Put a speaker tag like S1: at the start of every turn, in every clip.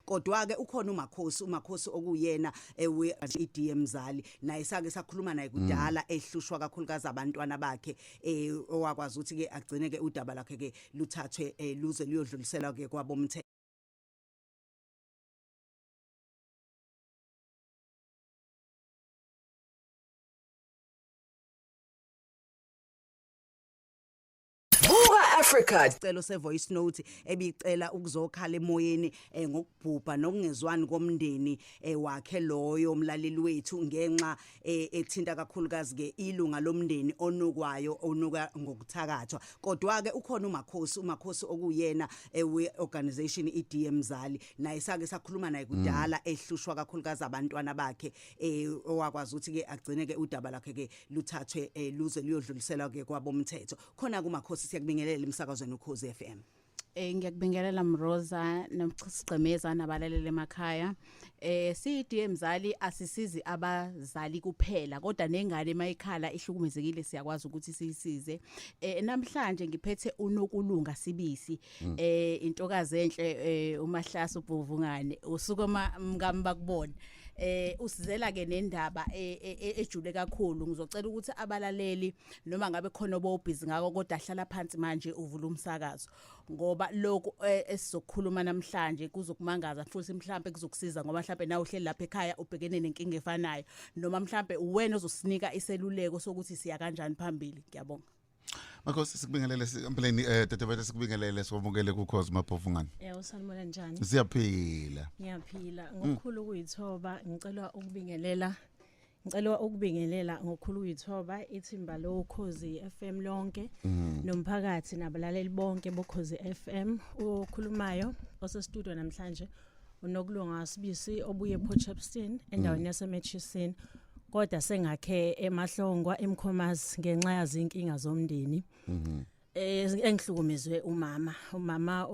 S1: Kodwa ke ukhona uMakhosi, uMakhosi okuyena ewe iDM Mzali, naye sake sakhuluma naye kudala ehlushwa kakhulukazi abantwana bakhe, owakwazi ukuthi ke agcine ke udaba lakhe ke luthathwe luze luyodluliselwa ke kwabomthetho.
S2: Buka Africa.
S1: Isicelo se voice note ebicela ukuzokhala emoyeni ngokubhubha nokungezwani komndeni wakhe loyo mlaleli wethu, ngenxa ethinta kakhulukazi ke ilunga lomndeni onukwayo, onuka ngokuthakathwa. Kodwa ke ukhona uMakhosi, uMakhosi okuyena we organization iDM Mzali, naye sake sakhuluma naye kudala ehlushwa kakhulukazi abantwana bakhe, owakwazi ukuthi ke agcine ke udaba lakhe ke luthathwe luze luyodluliselwa ke kwabomthetho. Khona kuMakhosi, siyakubingelela emsakazweni Ukhozi FM.
S3: Ngiyakubingelela Mroza nomchigqemeza nabalaleli emakhaya. CDM Mzali asisizi abazali kuphela, kodwa nengane mayikhala ihlukumezekile siyakwazi ukuthi siyisize. Namhlanje ngiphethe uNokulunga Sibisi. Intokazi enhle, uMahlasa ubhuvungane usuka mkami bakubona. Usizela ke nendaba ejule kakhulu. Ngizocela ukuthi abalaleli, noma ngabe khona obusy ngako, kodwa hlala phansi manje uvula umsakazo, ngoba lokhu esizokhuluma namhlanje kuzokumangaza futhi mhlambe kuzokusiza, ngoba mhlambe nawe uhleli lapha ekhaya ubhekene nenkinga efanayo, noma mhlambe uwena ozosinika iseluleko sokuthi siya kanjani phambili. Ngiyabonga.
S4: Makhosi, sikubingelele empeleni, Dadewethu, sikubingelele, sikwamukele kuKhozi Mabhovungane.
S5: Yebo, sanibona, njani?
S4: Siyaphila.
S5: Ngiyaphila. Ngokukhulu ukuyithoba ngicela ukubingelela ngokukhulu ukuyithoba ithimba loKhozi FM lonke nomphakathi nabalaleli bonke boKhozi FM. Okhulumayo ose-studio namhlanje uNokulunga Sibisi, obuye ePort Shepstone, endaweni yaseMatchison, kodwa sengakhe eMahlongwa eMkhomazi ngenxa yazinkinga zomndeni. Engihlukumezwe umama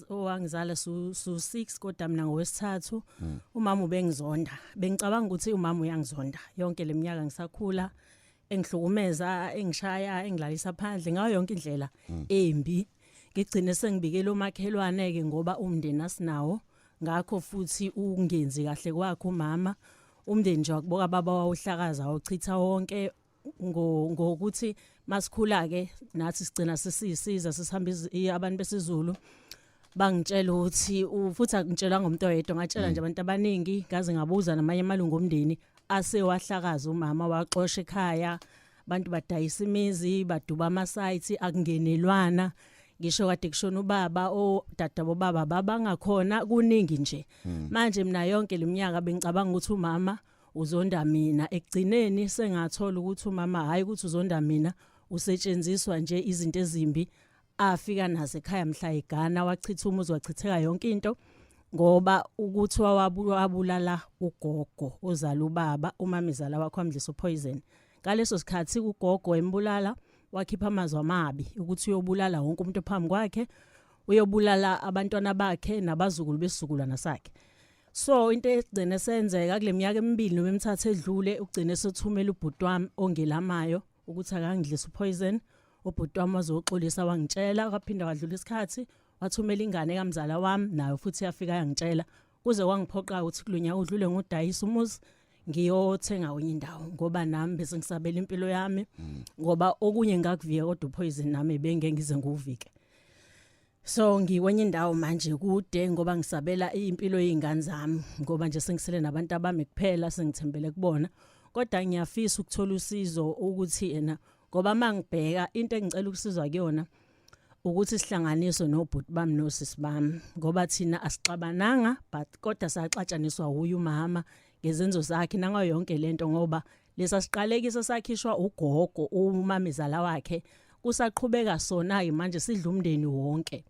S5: owangizala su 6, kodwa mina ngowesithathu. Umama ubengizonda. Bengicabanga ukuthi umama uyangizonda yonke leminyaka ngisakhula, engihlukumeza, engishaya, engilalisa phandle ngayo yonke indlela embi. Ngigcine sengibikela umakhelwane ke, ngoba umndeni asinawo, ngakho futhi ukungenzi kahle kwakhe umama, umndeni nje wakuboka baba wawuhlakaza, wawuchitha wonke, ngokuthi masikhula ke nathi sigcina sisisiza sisihamba abantu besizulu. Bangitshela ukuthi futhi akungitshelanga ngomuntu oyedwa, ngatshela nje abantu abaningi, ngaze ngabuza namanye amalungu omndeni asewahlakaza umama, waxosha ekhaya abantu, badayisa imizi, baduba ama-site, akungenelwana. Ngisho kade kushona ubaba, odada bobaba babangakhona, kuningi nje. Manje mina yonke leminyaka bengicabanga ukuthi umama uzonda mina. Ekugcineni sengathola ukuthi umama, hayi ukuthi uzonda mina, usetshenziswa nje izinto ezimbi afika nazo ekhaya mhla egana, wachitha umuzi, wachitheka yonke into, ngoba ukuthi wabulala ugogo ozala ubaba, umamizala wakho, wamdlisa upoison. Ngaleso sikhathi ugogo embulala, wakhipha amazwi amabi ukuthi uyobulala wonke umuntu phambi kwakhe, uyobulala abantwana bakhe nabazukulu besizukulwana sakhe. So into egcine senzeka kule minyaka emibili noma emithathu edlule, ugcine sethumela ubhuti wami ongelamayo ukuthi akangidlisa upoison. Ubhuti wami wazoxolisa, wangitshela. Kwaphinda wadlula isikhathi, wathumela ingane kamzala wami, nayo futhi yafika yangitshela, kuze kwangiphoqa ukuthi kulonyaka udlule ngodayisa umuzi, ngiyothenga kwenye indawo, ngoba nami bese ngisabela impilo yami, ngoba okunye ngakuvika, kodwa upoison nami bengeke ngize ngiwuvike. So ngikwenye indawo manje kude, ngoba ngisabela impilo yezingane zami, ngoba nje sengisele nabantu abami kuphela, sengithembele kubona. Kodwa ngiyafisa ukuthola usizo ukuthi yena, ngoba mangibheka into engicela ukusizwa kuyona ukuthi sihlanganiswe nobhuti bami nosisi bami, ngoba thina asixabananga, but kodwa saxatshaniswa uyu umama ngezenzo zakhe nangayo yonke lento, ngoba lesa siqalekiso sakhishwa ugogo umamizala wakhe kusaqhubeka sona ke manje, sidla umndeni wonke.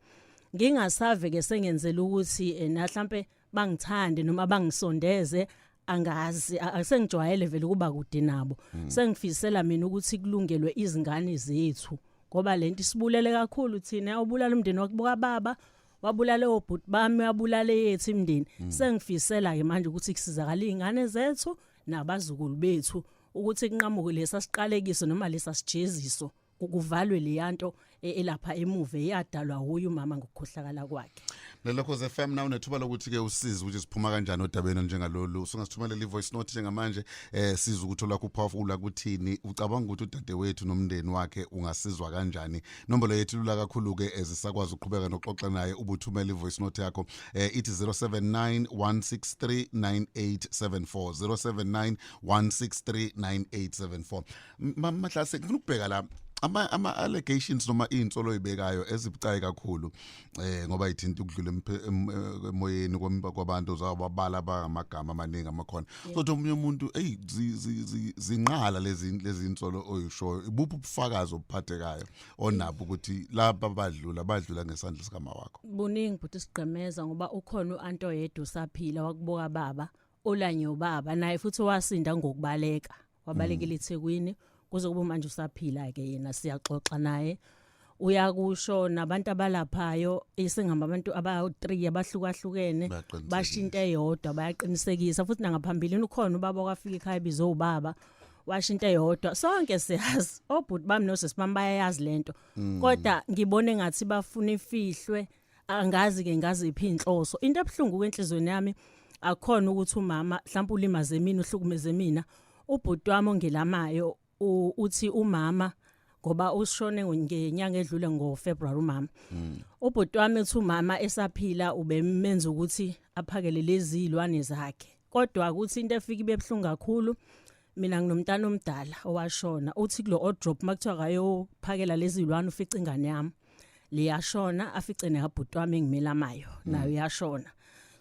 S5: Ngingasave ke sengenzela ukuthi ena mhlambe bangithande noma bangisondeze, angazi, asengijwayele vele ukuba kude nabo. Sengifisela mina ukuthi kulungelwe izingane zethu, ngoba lento isibulele kakhulu thina. Ubulala umndeni wakubuka baba, wabulala obhuti bami, wabulala yethu imndeni. Sengifisela ke manje ukuthi kusizakala izingane zethu nabazukulu bethu, ukuthi kunqamuke lesa siqalekiso noma lesa sijeziso, kuvalwe leyanto elapha emuva eyadalwa huye umama ngokukhohlakala kwakhe.
S4: Lelokho FM na unethuba lokuthi ke usize ukuthi siphuma kanjani odabeni njengalolu. Usungasithumelela i-voice note njengamanje, siza ukuthi olwakho powerful lakuthini, ucabanga ukuthi udadewethu nomndeni wakhe ungasizwa kanjani. Nombolo yethu lula kakhulu ke, ezisakwazi ukuqhubeka nokuxoxa naye ubuthumela i-voice note yakho, ithi 079 163 9874, 079 163 9874. Mahlase, ngifuna ukubheka la ama allegations noma insolo oyibekayo ezibucayi kakhulu, ngoba ithinta ukudlula emoyeni kwabantu zawababala bangamagama amaningi amakhona. So omunye umuntu, hey, zinqala lezi insolo oyishoyo, ibuphi ubufakazi obuphathekayo onabo ukuthi laba badlula ngesandla sikama wakho?
S5: Buningi, bhuti Sigqemeza, ngoba ukhona u-anto yedwa usaphila wakubuka baba olanye ubaba, naye futhi wasinda ngokubaleka, wabalekela eThekwini. Kuze kube manje usaphila ke yena, siyaxoxa naye, uyakusho nabantu abalaphayo isingamba abantu aba3 abahlukahlukene.
S4: Bayaqinisekisa.
S5: Basho into eyodwa, bayaqinisekisa futhi. Nangaphambilini ukhona ubaba okwafika ekhaya bizo ubaba, washo into eyodwa. Sonke siyazi, obhuti bami nosisi bami bayayazi lento, kodwa ngibone ngathi bafuna ifihlwe. Angazi ke ngaziphi inhloso. Into ebhlungu kwenhlizweni yami akukhona ukuthi umama mhlawumbe ulimaze mina, uhlukumeze mina. Ubhuti wami ongelamayo uthi umama, ngoba ushone ngenyanga edlule ngoFebruary umama, ubhuti wami uthi umama esaphila ubemenza ukuthi aphakele lezi zilwane zakhe. Kodwa ukuthi into efika ibe buhlungu kakhulu, mina nginomntana omdala owashona, uthi kulo wardrobe makuthiwa kayophakela lezi zilwane ufica ingane yami liyashona, afice nekabhuti wami engimelamayo nayo yashona.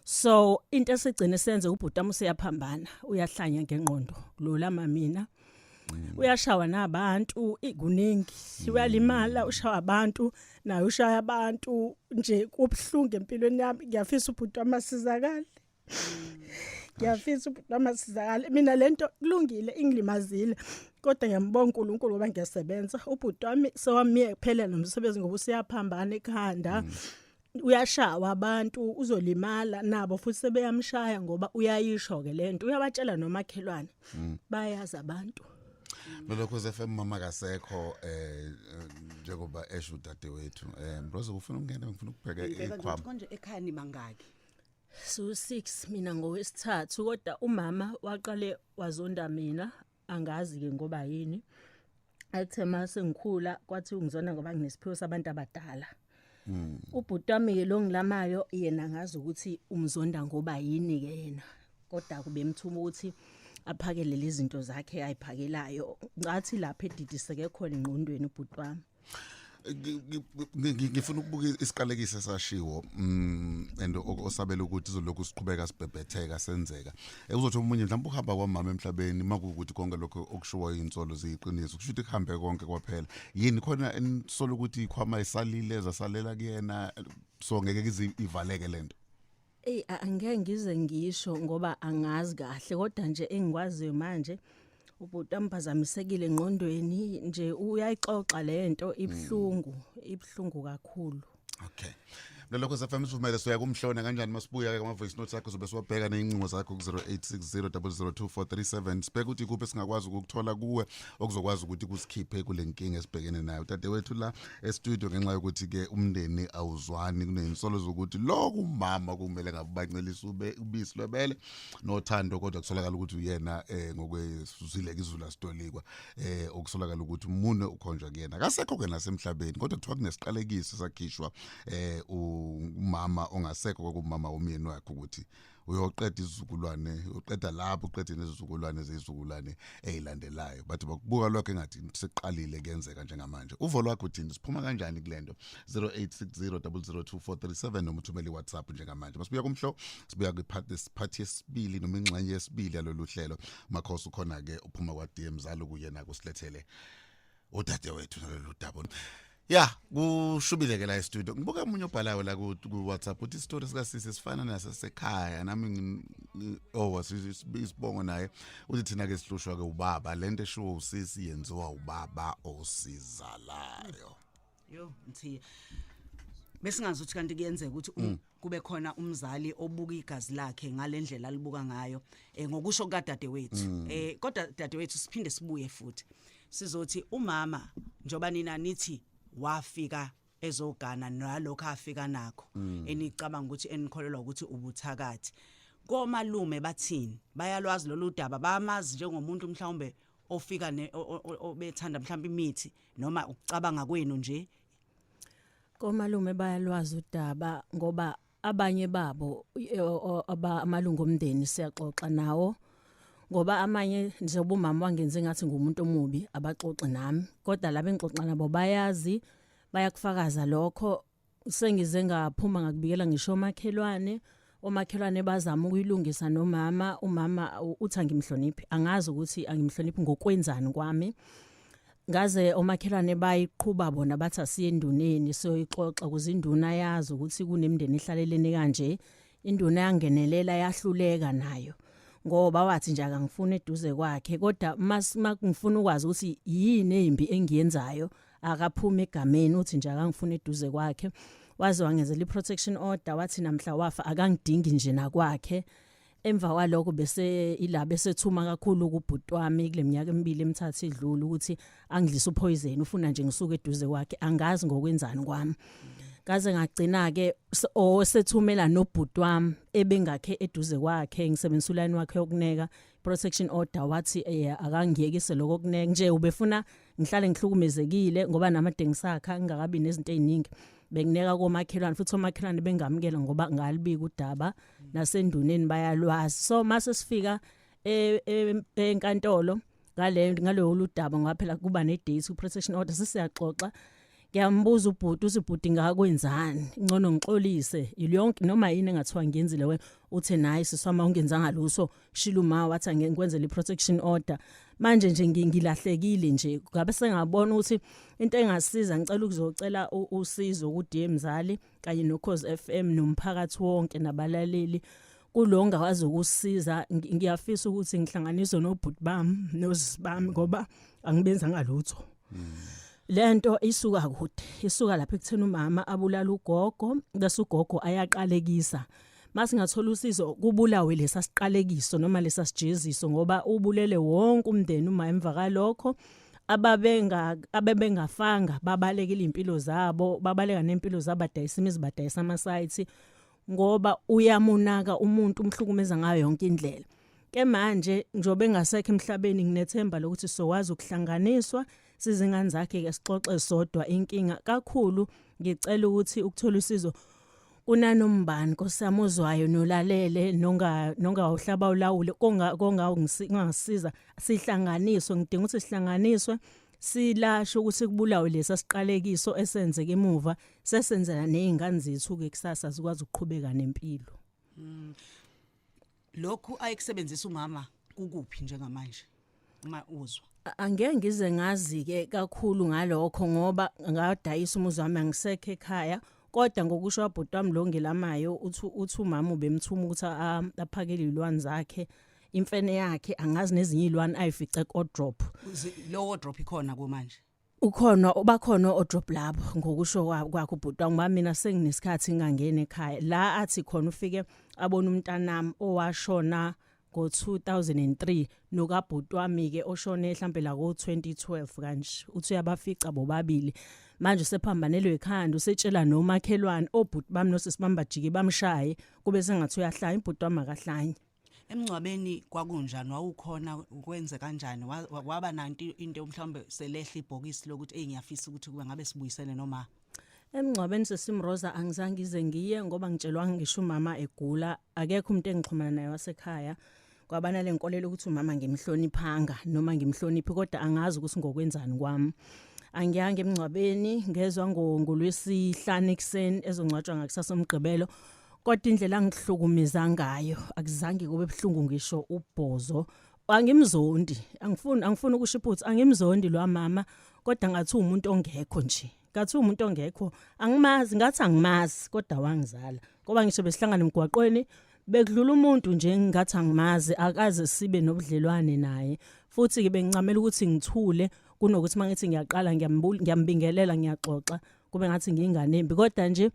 S5: So into esigcine senze, ubhuti wami useyaphambana, uyahlanya ngengqondo lo lama mina, uyashawa nabantu, kuningi, uyalimala, ushawa abantu, naye ushaya abantu nje. Kubhlungu empilweni yami. Ngiyafisa ubhuti wami asizakale, ngiyafisa ubhuti wami asizakale. Mina lento kulungile ingilimazile, kodwa ngiyambonga uNkulunkulu ngoba ngiyasebenza. Ubhuti wami sewamiye kuphela nomsebenzi ngoba useyaphambana ekhanda, uyashawa abantu, uzolimala nabo futhi sebeyamshaya ngoba uyayisho ke lento, uyabatshela nomakhelwane, bayazi abantu.
S4: Lolokho FM, mama kasekho, njengoba esho udadewethu. Mrozo, ufuna ukungena? Ngifuna ukubheka
S1: Ngibheka nje ukuthi
S4: ikhwama.
S1: Konje ekhaya nibangaki?
S5: So 6, mina ngowesithathu, kodwa umama waqale wazonda mina, angazi ke ngoba yini. Athe mase ngikhula kwathi ungizona ngoba nginesiphiwo sabantu abadala. Ubhuti wami ke lo ngilamayo yena, ngazi ukuthi umzonda ngoba yini ke yena, kodwa kubemthuma ukuthi aphakele lezi zinto zakhe ayiphakelayo. Ngathi lapha edidiseke khona engqondweni ubhuti wami.
S4: Ngifuna ukubuka isiqalekiso esashiwo and osabela ukuthi izolokhu siqhubeka sibhebhetheka senzeka. Uzothi omunye mhlawumbe uhamba kwamama emhlabeni, makuwukuthi konke lokho okushiwo insolo ziyiqiniso, kusho ukuthi kuhambe konke kwaphela. Yini khona enisola ukuthi ikhwama isalile zasalela kuyena, so ngeke kize ivaleke lento?
S5: Ey, angeke ngize ngisho ngoba angazi kahle, kodwa nje engikwaziyo manje, ubhuti amphazamisekile engqondweni nje, uyayixoxa lento ibhlungu, ibhlungu kakhulu.
S4: Okay. Lolokho FM, sivumele soya kumhlona kanjani. Masibuya ke ama voice notes akho zobe siwabheka nezincingo zakho ku 0860002437, sibheke ukuthi kuphi singakwazi ukukuthola kuwe okuzokwazi ukuthi kusikhiphe kule nkinga esibhekene nayo dadewethu la e-studio, ngenxa yokuthi ke umndeni awuzwani, kunezinsolo zokuthi lokhu umama kumele ngabe bancelisa ube ubisi lwebele nothando, kodwa kusolakala ukuthi uyena, ngokwezile izulu asitolikwa, okusolakala ukuthi umunwe ukhonjwa kuyena. Akasekho ke nasemhlabeni, kodwa kuthiwa kunesiqalekiso sakhishwa umama ongasekho, kwakumama womyeni wakhe, ukuthi uyoqeda izizukulwane, uqeda lapho uqede nezizukulwane zezizukulwane ezilandelayo. Bathi bakubuka lokho engathi sekuqalile kuyenzeka njengamanje. Uvo lwakho uthini? Siphuma kanjani kulento? 0860002437 noma uthumele iWhatsApp njengamanje. Masibuya kumhlo, sibuya kwi-part yesibili noma ingxenye yesibili yalolu hlelo. Makhosi ukhona ke, uphuma kwa DM Zalo, kuyena kusilethele udadewethu nalolu daba. Ya, kushubile ke la e-studio. Ngibuka omunye obhalayo la ku WhatsApp, uthi isitori sika sisi sifana nasesekhaya nami. Oh, isibongo naye uthi thina ke sihlushwa ke ubaba. Lento eshiwo usisi yenziwa ubaba osizalayo.
S1: Yo, Mthiya, besingazi ukuthi kanti kuyenzeka ukuthi kube khona umzali obuka igazi lakhe ngalendlela alibuka ngayo, ngokusho kukadadewethu. Kodwa dadewethu, siphinde sibuye futhi sizothi umama, njoba nina nithi wafika. Ezogana nalokho afika nakho enicabanga ukuthi enikholelwa ukuthi ubuthakathi. Komalume bathini? Bayalwazi lolu daba? Bamazi njengomuntu mhlawumbe ofika ne obethanda mhlawumbe imithi, noma ukucabanga kwenu nje?
S5: Komalume bayalwazi udaba, ngoba abanye babo amalungu omndeni siyaxoxa nawo, ngoba amanye njengoba umama wangenze ngathi ngumuntu omubi, abaxoxi nami, kodwa laba engixoxa nabo bayazi, bayakufakaza lokho. Sengize ngaphuma ngakubikela ngisho omakhelwane. Omakhelwane bazama ukuyilungisa nomama. Umama uthi angimhloniphi. Angazi ukuthi angimhloniphi ngokwenzani kwami. Ngaze omakhelwane bayiqhuba bona, bathi asiye enduneni siyoyixoxa ukuze induna yazi ukuthi kunemindeni ehlalelene kanje. Induna yangenelela, yahluleka nayo, ngoba wathi nje akangifuni eduze kwakhe. Kodwa ngifuna ukwazi ukuthi yini embi engiyenzayo, akaphuma egameni, uthi nje akangifuni eduze kwakhe. Waze wangenzela i-protection order, wathi namhla wafa akangidingi nje nakwakhe. Emva kwalokho bese ila bese thuma kakhulu kubhuti wami kule minyaka emibili emithathu idlula ukuthi angidlisa upoison, ufuna nje ngisuke eduze kwakhe. Angazi ngokwenzani kwami. Ngaze ngagcina ke osethumela nobhuti wami ebengakhe eduze kwakhe, ngisebenzisa ulayini wakhe yokuneka protection order, wathi akangiyekise lokho kuneka nje, ubefuna ngihlale ngihlukumezekile, ngoba namade ngisakha ngingakabi nezinto eziningi, bengineka komakhelwane, futhi omakhelwane bengamukela ngoba ngalibika udaba nasenduneni, bayalwazi. So mase sifika enkantolo ngale ngaloyo ludaba, ngoba phela kuba ne date ku protection order, sesiyaxoxa. Ngiyambuza ubhuti, uthi, "Bhuti, ngakwenzani? Ngcono ngixolise yonke noma yini engathiwa ngiyenzile wena." Uthe, "Nayi siswama, ungenzanga lutho, shilo uma wathi angikwenzele i-protection order." Manje nje ngilahlekile nje. Ngabe sengabona ukuthi into engasiza, ngicela ukuzocela usizo ku DM Mzali kanye noKhozi FM nomphakathi wonke nabalaleli kulo ongakwazi ukusiza. Ngiyafisa ukuthi ngihlanganiswe nobhuti bami nosisi bami, ngoba angibenzanga lutho. Lento isuka kude, isuka lapha ekutheni umama abulala ugogo, bese ugogo ayaqalekisa. Masingathola usizo kubulawe lesa siqalekiso noma lesa sijeziso, ngoba ubulele wonke umndeni uma emva kalokho ababenga abebengafanga babalekile impilo zabo, babaleka nempilo zabo, badayisa imizi, badayisa ama-sites, ngoba uyamunaka umuntu, umhlukumeza ngayo yonke indlela. Ke manje njobe engasekho emhlabeni, nginethemba lokuthi sokwazi ukuhlanganiswa sizingane zakhe ke, sixoxe sodwa inkinga. Kakhulu ngicela ukuthi ukuthola usizo kunanombani, Nkosi yami, ozwayo nolalele nonga nongawuhlaba ulawule konga kongangisiza sihlanganiswe. Ngidinga ukuthi sihlanganiswe, silasho ukuthi kubulawe lesa siqalekiso esenzeke emuva, sesenzela nezingane zethu ke kusasa zikwazi ukuqhubeka nempilo.
S1: Lokhu ayekusebenzisa umama kukuphi njengamanje, uma uzwa?
S5: Angeke ngize ngazi ke kakhulu ngalokho, ngoba ngadayisa umuzi wami, angisekho ekhaya. Kodwa ngokusho kwabhuti wami lo ngelamayo, uthi umama ubemthuma ukuthi aphakele izilwane zakhe, imfene yakhe, angazi nezinye izilwane ayifice ko drop.
S1: Lo wardrobe ikhona kumanje?
S5: Ukhona, bakhona o-drop lapho ngokusho kwakho ubhuti wami, ngoba mina senginesikhathi ngingangeni ekhaya. La athi khona ufike abona umntanami owashona ngo-2003 nokabhuti wami ke oshone mhlambe la ko-2012 kanje, uthi uyabafica bobabili. Manje usephambanelwe ekhanda, usetshela nomakhelwane, obhuti bami nosisi bami bajike bamshaye, kube sengathi uyahlanya. Ubhuti wami akahlanye.
S1: Emngcwabeni kwakunjani? Wawukhona? Kwenze kanjani? Waba nanto into mhlawumbe selehla ibhokisi lokuthi, "Hey, ngiyafisa ukuthi kube ngabe sibuyisene," noma?
S5: Emngcwabeni sesimroza angizange ngize ngiye, ngoba ngitshelwa ngisho umama egula, akekho umuntu engixhumana naye wasekhaya. Kwaba nale nkolelo ukuthi umama ngimhloniphanga noma ngimhloniphi, kodwa angazi ukuthi ngokwenzani kwami. Angiyange emngcwabeni, ngezwa ngolwesihlanu ekuseni ezongcwatshwa ngakusasa umgqibelo. Kodwa indlela angihlukumeza ngayo akuzange kube buhlungu ngisho ubhozo. Angimzondi, angifuni ukusho iphutha, angimzondi lo mama, kodwa ngathi umuntu ongekho nje. Ngathi umuntu ongekho, angimazi, ngathi angimazi, kodwa wangizala. Ngoba ngisho besihlangana emgwaqweni, bekudlula umuntu nje, ngathi angimazi, akaze sibe nobudlelwane naye. Futhi ke bengincamela ukuthi ngithule kunokuthi mangithi ngiyaqala ngiyambingelela, ngiyaxoxa, kube ngathi ngiyingane embi. Kodwa nje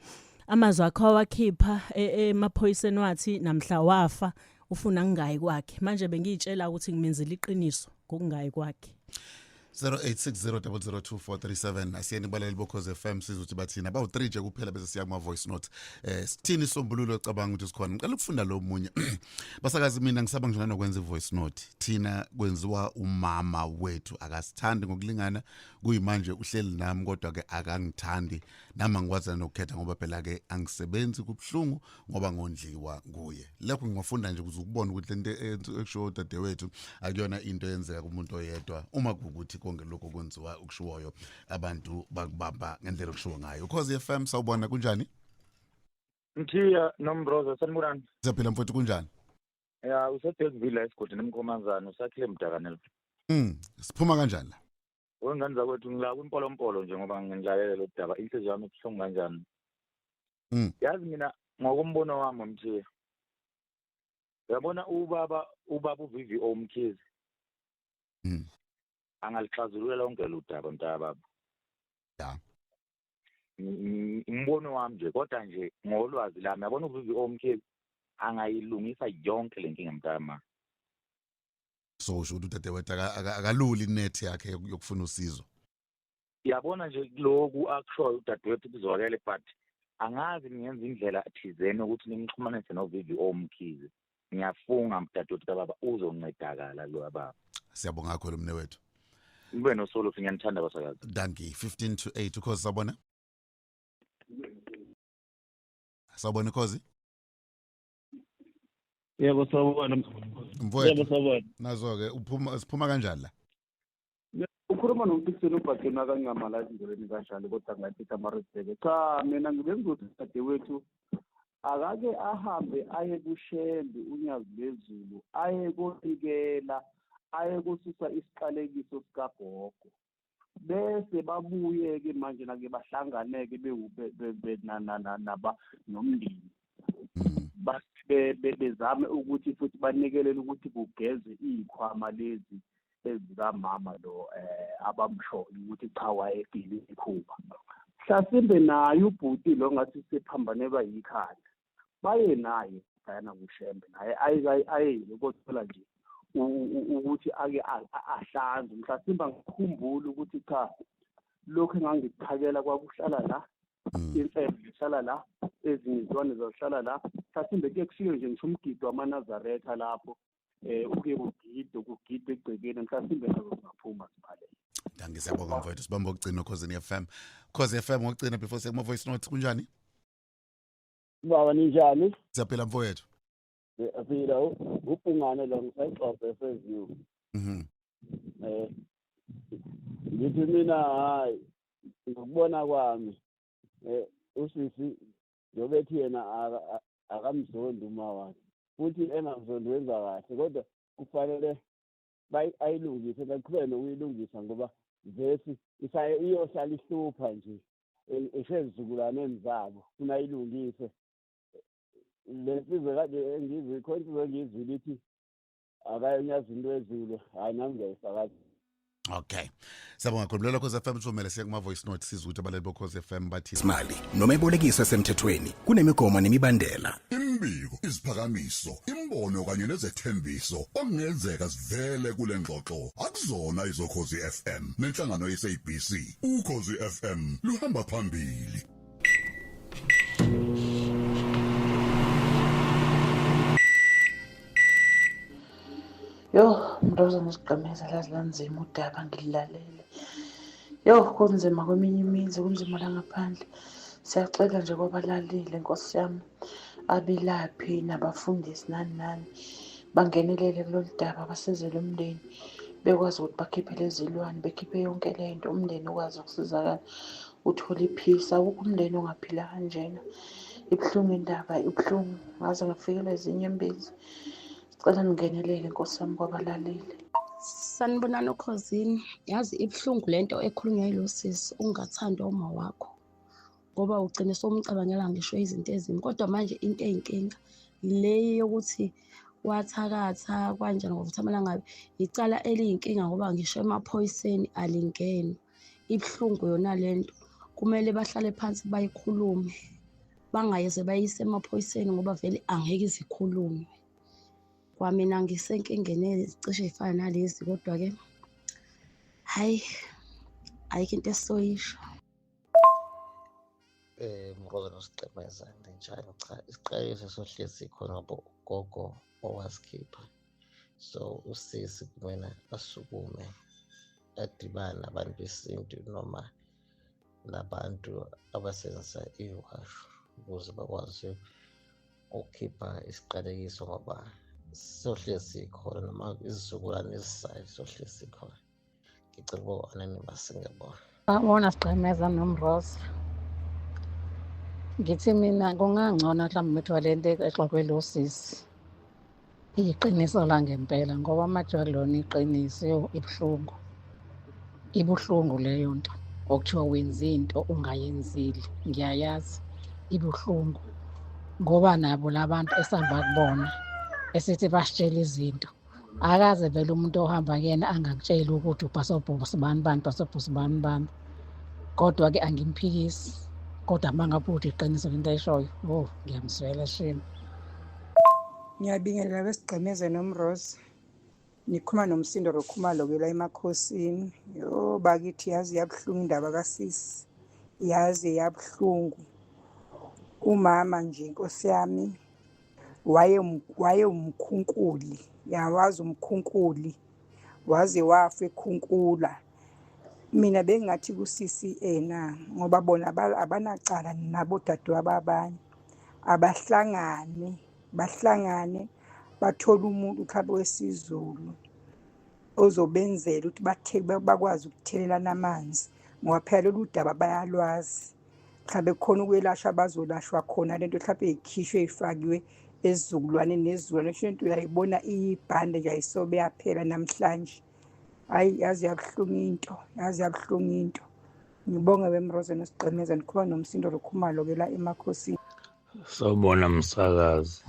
S5: amazwi akhe awakhipha emaphoyiseni, wathi namhla wafa ufuna ngingayi kwakhe. Manje bengiyitshela ukuthi ngimenzile iqiniso ngokungayi kwakhe.
S4: 0860002437. Asiyeni kubalali boKhozi FM, sizothi bathina bawu-3 nje kuphela, bese siya kuma-voice note. Sithini isombululo ocabanga ukuthi sikhona? Ngicela ukufunda lo munye. Basakazi, mina ngisaba ngisho nanokwenza i-voice note. Thina kwenziwa umama wethu, akasithandi ngokulingana. Kuyimanje uhleli nami, kodwa-ke akangithandi nami, angikwazi nokukhetha ngoba phela-ke angisebenzi. Kubuhlungu ngoba ngondliwa nguye. Lokho ngingafunda nje ukuze ukubona ukuthi lento ekushiwo udadewethu akuyona into eyenzeka kumuntu oyedwa, uma kuwukuthi konke lokhu kwenziwa okushiwoyo abantu bakubamba ngendlela okushiwo ngayo. Ukhozi FM, sawubona, kunjani?
S6: Mthiya noMroza, sanibonani.
S4: Siyaphila mfowethu, kunjani?
S6: Ya, useBergville esigodini eMkhomazana, usakhile Mdakanelo.
S4: Siphuma kanjani la?
S6: Wengane zakwethu, ngila kwimpolompolo nje ngoba ngilalele lo daba, inhliziyo yami ibuhlungu kanjani. Yazi mina ngokombono wami, Mthiya, uyabona ubaba uVVO Mkhize angalixazulula lonke lo daba, mntakababa. Umbono wami nje, kodwa nje ngolwazi lami, yabona uVVO Mkhize angayilungisa yonke le nkinga, mntakama.
S4: So usho ukuthi udadewethu akaluli inethi yakhe yokufuna usizo?
S6: Yabona nje lokhu akushoyo udadewethu kuzwakele, but angazi ningenza indlela thizeni ukuthi nimxhumanise no-VVO Mkhize. Ngiyafunga mdadewethu kababa, uzoncedakala lo baba.
S4: Siyabonga kakhulu, mne wethu.
S6: Nibe nosolo, ngiyanithanda basakazi.
S4: Dankie. 15 to 8, Ukhozi, sawubona. Sawubona, Ukhozi.
S7: Yebo, sawubona.
S4: Mfowethu.
S7: Yebo, sawubona.
S4: Nazo-ke uphuma, siphuma kanjani la?
S7: Ukhuluma noMpiseni ubhakeni akancamala ezindleleni kanjalo, kodwa ngathi Maritzburg. Cha, mina ngibe ngizothi dadewethu akake ahambe aye kuShembe uNyazi lezulu, aye konikela, aye kosusa isiqalekiso sikagogo, bese babuye-ke manje nake bahlangane-ke naba nomndeni, bezame ukuthi futhi banikelele ukuthi kugeze iy'khwama lezi ezikamama lo abamshoyo ukuthi cha, wayegile ikhuba. Mhlasimbe naye ubhuti lo ngathi sephambanelwa yikhanda, baye naye phayana kuShembe, naye aye kothola nje ukuthi ake ahlanze. Mhlasimbe angikhumbuli ukuthi cha, lokhu engangikuphakela kwakuhlala la, imfebo ihlala la, ezinye izilwane zazihlala la. Mhlasimbe kuye kufike nje ngisho umgidi wamaNazaretha lapho, uke ugide, kugidwe egcekeni, mhlasimbe nazo zingaphuma zibaleke.
S4: Dankie, siyabonga mfowethu. Sibamba ukugcina Khozini FM. Khozi FM, ngokugcina before siya kuma voice notes, kunjani?
S8: Baba, ninjani?
S4: Siyaphila mfowethu.
S8: Siyaphila, ubhungane lo, ngisayixoxe eFairview. Ngithi mina hayi, ngokubona kwami usisi njengoba ethi yena akamzondi uma wakhe, futhi engamzondi wenza kahle, kodwa kufanele ayilungise, baqhubeke nokuyilungisa ngoba vesi iyohlala ihlupha nje esezizukulwaneni zabo. Funa ayilungise le nsizwa kade engizwe khona, insizwa engiyizwile ithi akayonyazi into ezulu. Hhayi, nami ngiyayifakaza.
S4: Okay. Siyabonga kakhulu. Mlelo Khozi FM, sivumele siye kuma voice note, sizwe ukuthi abalali boKhozi FM bathi.
S9: Imali noma ebolekiso esemthethweni kunemigomo nemibandela.
S10: Imbiko, iziphakamiso, imbono kanye nezethembiso okungenzeka sivele kule ngxoxo akuzona izoKhozi FM nenhlangano yeSABC. Ukhozi FM luhamba phambili.
S11: Yo, Mroza nosigqemeza, lazi lanzima udaba ngililalele. Yo, kunzima kweminye imizi, kunzima la ngaphandle. Siyacela nje kwabalalile, Nkosi yami, abelaphi nabafundisi nani nani bangenelele kulolu daba, basizele umndeni, bekwazi ukuthi bakhiphe lezi zilwane, bekhiphe yonke le nto, umndeni ukwazi ukusizakala, uthole i-peace. Awukho umndeni ongaphila kanjena. Ibuhlungu indaba, ibuhlungu, ngaze ngafikelwa izinyembezi. Sicela ningenelele, Nkosi yami, kwabalalile.
S12: Sanibonani oKhozini. Yazi ibuhlungu lento ekhulunywa yilo sisi, ungathandwa uma wakho ngoba ugcine sowumcabangela ngisho izinto ezimbi. Kodwa manje into eyinkinga le yokuthi wathakatha kanjani ngokuthi amalanga, icala eliyinkinga ngoba ngisho emaphoyiseni alingenwa. Ibuhlungu yona lento, kumele bahlale phansi bayikhulume, bangayeze bayise emaphoyiseni ngoba vele angeke izikhulunywe. Kwamina ngisenkingeni ezicishe ifana nalezi, kodwa-ke
S11: Hhayi, ayikho into esizoyisho.
S13: Mroza noSigqemeza, ninjani? Cha, isiqalekiso sohlezi khona ngoba ugogo owasikhipha. So usisi kumele asukume adibane nabantu besintu noma nabantu abasebenzisa iwasho ukuze bakwazi ukukhipha isiqalekiso, ngoba sohlezi sikhona noma izizukulwane ezizayo sohlezi sikhona. Ngicela ukuba anonymous, ngiyabonga.
S14: Sawubona Sigqemeza noMroza. Ngithi mina kungangcono mhlawumbe kuthiwa le nto exoxwe lo sisi iyiqiniso langempela, ngoba manje akulona iqiniso, yo ibuhlungu. Ibuhlungu leyo nto okuthiwa wenza into ungayenzile, ngiyayazi ibuhlungu ngoba nabo labantu esihamba kubona esithi basitshela izinto, akaze vele umuntu ohamba kuyena angakutsheli ukuthi ubhasobho sibani bani, bhasobho sibani bani. Kodwa-ke angimphikisi, kodwa uma ngabe ukuthi iqiniso lento ayishoyo, oh ngiyamzwela shame.
S15: Ngiyabingelela besigqemeze noMroza. Nikhuluma noMsindo Rokhumalo-ke la emakhosini. Yo bakithi, yazi yabuhlungu indaba kasisi. Yazi yabuhlungu. Umama nje Nkosi yami wayewumkhunkuli. Yawazi umkhunkuli. Waze wafa ekhunkula. Mina bengingathi kusisi ena ngoba bona abanacala nabodadewabo abanye. Abahlangane, bahlangane bathole umuntu mhlawumbe wesiZulu ozobenzela ukuthi bakwazi ukuthelelana amanzi, ngoba phela lolu daba bayalwazi. Mhlawumbe kukhona ukwelashwa abazolashwa khona, lento mhlawumbe ikhishwe ifakiwe esizukulwaneni nesizukulwane. Kusho into uyayibona iyibhande nje ayisobe yaphela namhlanje. Hhayi, yazi yabuhlungu into, yazi yabuhlungu into. Ngibonge beMroza noSigqemeza, nikhuluma noMsindo Rokhumalo-ke la emakhosini.
S16: Sawubona msakazi.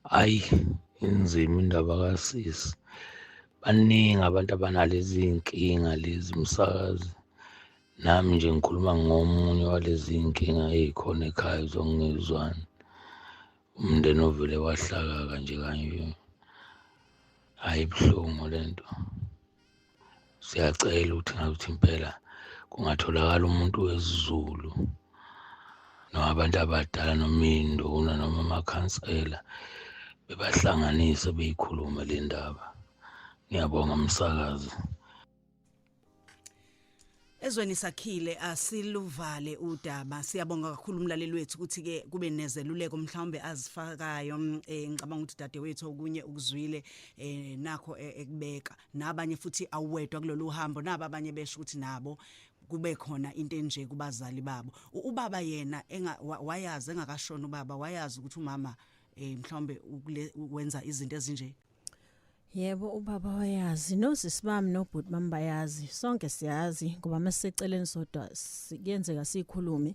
S16: Hayi, inzima indaba kasisi. Baningi abantu abanalezi iy'nkinga lezi msakazi. Nami nje ngikhuluma ngomunye walezi iy'nkinga ey'khona ekhaya zokungezwani. Umndeni ovele wahlakaka nje kanje. Hhayi, ibuhlungu le nto. Siyacela ukuthi ngakuthi impela kungatholakala umuntu wesiZulu noma abantu abadala noma iy'nduna noma amakhansela, bebahlanganise beyikhulume le ndaba. Ngiyabonga msakazi.
S1: Ezweni sakhile asiluvale udaba. Siyabonga kakhulu umlaleli wethu ukuthi ke kube nezeluleko mhlawumbe azifakayo. Ngicabanga ukuthi dadewethu okunye ukuzwile, nakho ekubeka nabanye futhi awuwedwa kulolu hambo, naba abanye besho ukuthi nabo kube khona into enje kubazali babo. Ubaba yena wayazi engakashona ubaba, wayazi ukuthi umama mhlawumbe ukwenza izinto ezinje.
S5: Yebo, ubaba wayazi, nosisi bami nobhuti bami bayazi, sonke siyazi, ngoba masiseceleni sodwa kuyenzeka sikhulume,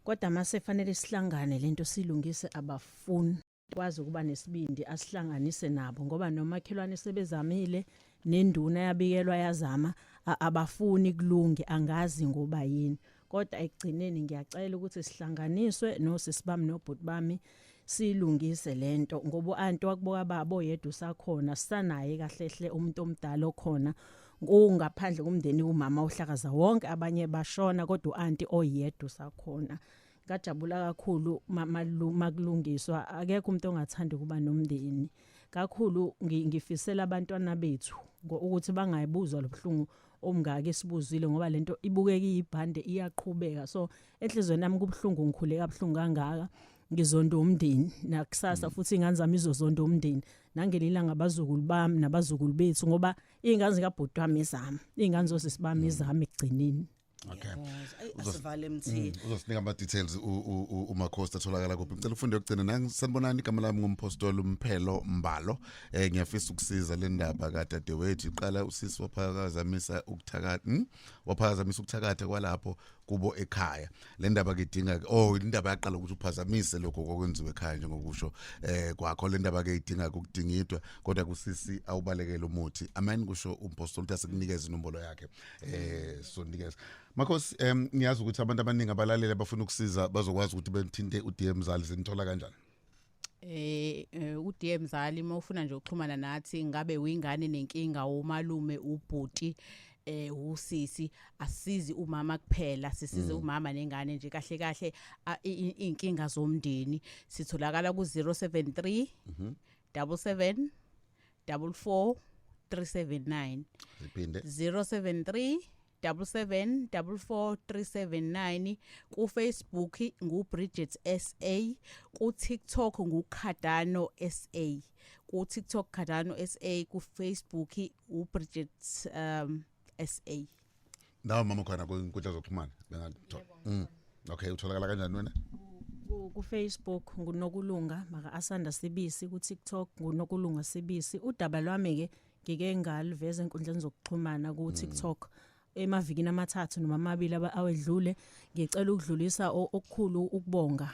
S5: kodwa mase fanele sihlangane lento silungise abafuni. Kwazi ukuba nesibindi asihlanganise nabo, ngoba nomakhelwane sebezamile, nenduna yabikelwa yazama, abafuni kulunge, angazi ngoba yini. Kodwa ekugcineni ngiyacela ukuthi sihlanganiswe nosisi bami nobhuti bami silungise lento, ngoba u-anti wakuboka babo yedwa usakhona, sisanaye kahle hle umuntu omdala okhona kungaphandle komndeni umama ohlakaza wonke, abanye bashona, kodwa u-anti oyedwa usakhona. Ngajabula kakhulu makulungiswa, akekho umuntu ongathanda ukuba nomndeni kakhulu. Ngifisela abantwana bethu ukuthi bangayibuzwa lobuhlungu omngaka esibuzwile, ngoba lento ibukeka iyibhande iyaqhubeka. So enhlizweni yami kubuhlungu, ngikhule kabuhlungu kangaka, ngizonda umndeni nakusasa futhi ingane zami izozonda umndeni nangelilanga, abazukulu bami nabazukulu bethu, ngoba iy'ngane zikabhuti wami izami, iy'ngane zosisi bami izami ekugcineni.
S4: Okay.
S1: Asivale mthini.
S4: Uzosinika ama details uMakhosi atholakala kuphi. Ngicela ufunde yokugcina nangi. Sanibonani, igama lami ngumpostoli Umphelo Mbalo. Ngiyafisa ukusiza le ndaba kadadewethu. Iqala usisi waphakazamisa ukuthakatha, Waphazamisa ukuthakatha kwalapho kubo ekhaya. Le ndaba ke idinga, oh, indaba yaqala ukuthi uphazamise lokho kokwenziwe ekhaya njengokusho kwakho. Le ndaba ke idinga ukudingidwa, kodwa kusisi awubalekele umuthi. Amen, kusho umpostoli ukuthi asikunikeze inombolo yakhe. Sonikeza. Makhosi, ngiyazi ukuthi abantu abaningi abalaleli abafuna ukusiza bazokwazi ukuthi bethinte uDM Mzali, sinithola kanjani?
S3: uDM Mzali, uma ufuna nje ukuxhumana nathi, ngabe uyingane nenkinga, umalume, ubhuti, Usisi asizi umama kuphela, sisize umama nengane nje kahle kahle, inkinga zomndeni. Sitholakala ku 073 77 44 379.
S4: Ziphinde.
S3: 073 77 44 379. Ku Facebook ngu Bridget SA, ku TikTok ngu Cardano SA, ku TikTok Cardano SA, ku Facebook u Bridget SA.
S4: Nawe mama, khona kwinkundla zokuxhumana bengakuthola? Okay, utholakala kanjani wena?
S5: Ku Facebook nguNokulunga maka Asanda Sibisi, ku TikTok nguNokulunga Sibisi. Udaba lwami ke ngike ngaliveza enkundleni zokuxhumana ku TikTok emavikini 3 noma 2 awedlule. Ngicela ukudlulisa okukhulu ukubonga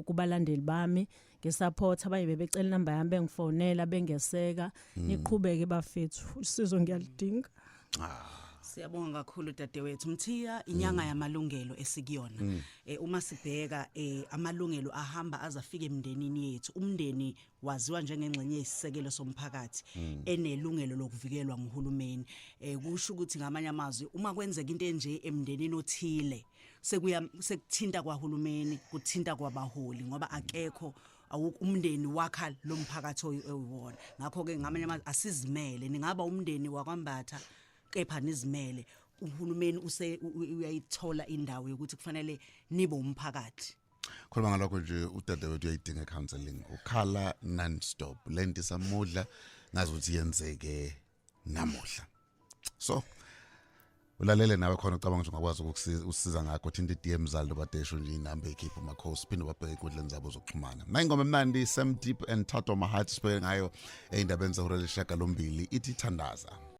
S5: kubalandeli bami ngesupport. Abanye bebecela inamba yami, bengifonela, bengeseka. Niqhubeke bafethu, usizo ngiyalidinga.
S1: Siyabonga kakhulu dadewethu Mthiya. Inyanga yamalungelo esikuyona. Uma sibheka amalungelo ahamba azafika emndenini yethu. Umndeni waziwa njengengxenye yesisekelo somphakathi enelungelo lokuvikelwa nguhulumeni. Kusho ukuthi ngamanye amazwi, uma kwenzeka into enje emndenini othile, sekuya sekuthinta kwahulumeni, kuthinta kwabaholi, ngoba akekho umndeni wakha lo mphakathi oyiwona. Ngakho ke ngamanye amazwi asizimele. Ningaba umndeni wakwaMbatha kepha nizimele, uhulumeni use uyayithola indawo yokuthi kufanele nibe umphakathi.
S4: Khuluma ngalokho nje, udadewethu uyayidinga counseling, ukhala non-stop, lento isamudla ngazi ukuthi yenzeke namuhla. So ulalele nawe khona, ucabanga ukuthi ungakwazi ukukusiza, usiza ngakho, thinta i-DM zalo badesho nje inamba ekhipha umakhosi, phinde babheke ey'nkundleni zabo zokuxhumana. Nayingoma emnandi, Sam Deep and Thato Mahat, sibheke ngayo ey'ndabeni zehora 8:30, ithi Thandaza.